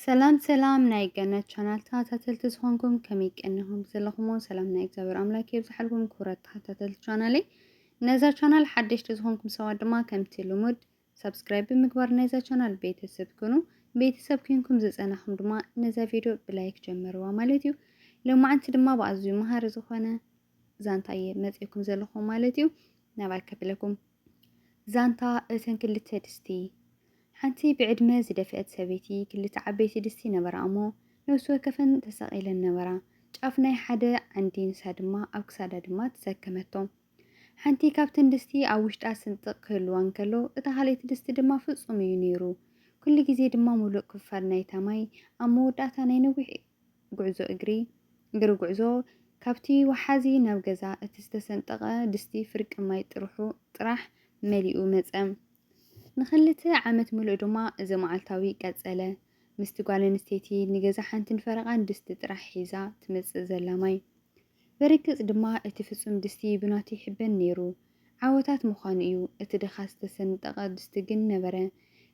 ሰላም ሰላም ናይ ገነት ቻናል ተኸታተልቲ ዝኾንኩም ከመይ ቀኒኹም ዘለኹም? ሰላም ናይ እግዚኣብሔር ኣምላክ የብዝሓልኩም ክቡራት ተኸታተልቲ ቻናለይ። ነዛ ቻናል ሓደሽቲ ዝኾንኩም ሰባት ድማ ከምቲ ልሙድ ሳብስክራይብ ብምግባር ነዛ ቻናል ቤተሰብ ኩኑ። ቤተሰብ ኩንኩም ዝጸናኹም ድማ ነዛ ቪድዮ ብላይክ ጀምርዋ ማለት እዩ። ሎማዓንቲ ድማ ብኣዝዩ መሃሪ ዝኾነ ዛንታ እየ መጺእኩም ዘለኹ ማለት እዩ። ናባይ ከብለኩም። ዛንታ እተን ክልተ ድስቲ። ሓንቲ ብዕድመ ዝደፍአት ሰበይቲ ክልተ ዓበይቲ ድስቲ ነበራ እሞ ነፍሲ ወከፈን ተሰቒለን ነበራ። ጫፍ ናይ ሓደ ዓንዲ ንሳ ድማ ኣብ ክሳዳ ድማ ተሰከመቶ። ሓንቲ ካብተን ድስቲ ኣብ ውሽጣ ስንጥቕ ክህልዋ እንከሎ እታ ካልኣይቲ ድስቲ ድማ ፍጹም እዩ ነይሩ። ኩሉ ግዜ ድማ ሙሉእ ክፋል ናይታ ማይ ኣብ መወዳእታ ናይ ነዊሕ ጉዕዞ እግሪ እግሪ ጉዕዞ ካብቲ ወሓዚ ናብ ገዛ እቲ ዝተሰንጠቐ ድስቲ ፍርቂ ማይ ጥርሑ ጥራሕ መሊኡ መጸ። ንኽልተ ዓመት ምሉእ ድማ እዚ መዓልታዊ ቀጸለ። ምስቲ ጓል ኣንስተይቲ ንገዛ ሓንትን ፈረቓን ድስቲ ጥራሕ ሒዛ ትመጽእ ዘላ ማይ። ብርግጽ ድማ እቲ ፍጹም ድስቲ ብናቱ ይሕበን ነይሩ። ዓወታት ምዃኑ እዩ። እቲ ድኻ ዝተሰንጠቐ ድስቲ ግን ነበረ።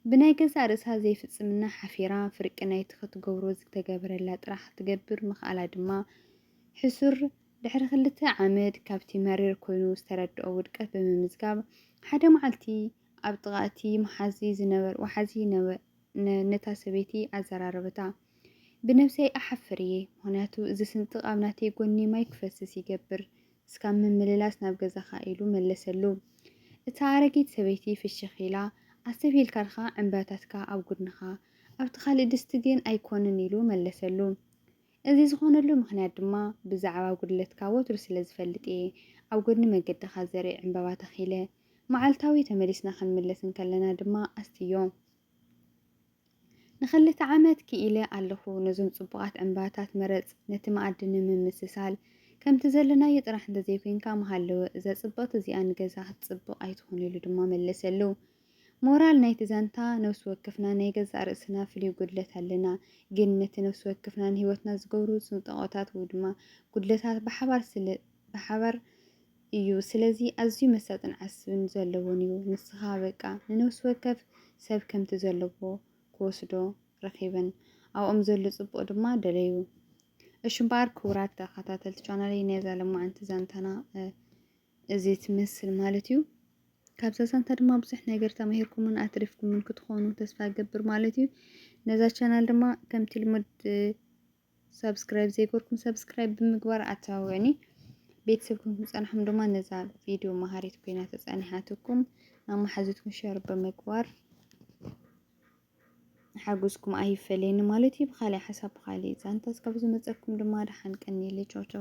ብናይ ገዛእ ርእሳ ዘይፍጽምና ሓፊራ ፍርቂ ናይቲ ክትገብሮ ዝተገበረላ ጥራሕ ክትገብር ምኽኣላ ድማ ሕሱር። ድሕሪ ክልተ ዓመት ካብቲ መሪር ኮይኑ ዝተረድኦ ውድቀት ብምምዝጋብ ሓደ መዓልቲ ኣብ ጥቓ እቲ መሓዚ ዝነበር ወሓዚ ነበ ነ ነታ ሰበይቲ ኣዘራረበታ። ብነብሰይ እሓፍር እየ፣ ምኽንያቱ እዚ ስንጥቕ ኣብ ናተይ ጎኒ ማይ ክፈስስ ይገብር፣ እስካብ ምምልላስ ናብ ገዛኻ ኢሉ መለሰሉ። እታ ኣረጊት ሰበይቲ ፍሽኽ ኢላ፣ ኣስተብሂልካ ድኻ ዕምባታትካ ኣብ ጎድንኻ፣ ኣብቲ ካልእ ድስቲ ግን ኣይኮነን ኢሉ መለሰሉ። እዚ ዝኾነሉ ምኽንያት ድማ ብዛዕባ ጉድለትካ ወትሩ ስለ ዝፈልጥ እየ፣ ኣብ ጎድኒ መገድኻ ዘርኢ ዕምባባ ተኺለ። መዓልታዊ ተመሊስና ክንምለስ እንከለና ድማ ኣስትዮ። ንኽልተ ዓመት ክኢለ ኣለኹ ነዞም ጽቡቓት ዕምባባታት መረጽ፣ ነቲ መኣዲ ንምምስሳል። ከምቲ ዘለናዮ ጥራሕ እንተዘይኮይንካ ምሃለወ፣ እዛ ጽብቕቲ እዚኣ ንገዛ ክትጽብቕ ኣይትኹን ኢሉ ድማ መለሰሉ። ሞራል ናይቲ ዛንታ፣ ነፍሲ ወከፍና ናይ ገዛእ ርእስና ፍሉይ ጉድለት ኣለና፣ ግን ነቲ ነፍሲ ወከፍና ንህይወትና ዝገብሩ ጽንጠቆታት ወይ ድማ ጉድለታት ብሓባር ስለ ብሓባር እዩ። ስለዚ ኣዝዩ መሳጥን ዓስብን ዘለዎን እዩ። ንስኻ በቃ ንነፍሲ ወከፍ ሰብ ከምቲ ዘለዎ ክወስዶ ረኺበን ኣብኦም ዘሎ ጽቡቕ ድማ ደለዩ። እሺ እምበኣር ክቡራት ተኸታተልቲ ቻናለይ ነዛ ለማዓንቲ ዛንታና እዚ ትመስል ማለት እዩ። ካብዛ ዛንታ ድማ ብዙሕ ነገር ተማሂርኩምን ኣትሪፍኩምን ክትኾኑ ተስፋ እገብር ማለት እዩ። ነዛ ቻናል ድማ ከምቲ ልሙድ ሳብስክራይብ ዘይገርኩም ሳብስክራይብ ብምግባር ኣተባብዕኒ። ቤተሰብ ኩንኩም ጸንሕኩም ድማ ነዛ ቪድዮ መሃሪት ኮይና ተጸኒሓትኩም ናብ መሓዙትኩም ሸር ብምግባር ሓጉዝኩም ኣይፈለየኒ ማለት እዩ። ብኻሊእ ሓሳብ ብኻሊእ ዛንታ እስካብ ዝመጸኩም ድማ ደሓን ቀንየለይ። ቻው ቻው።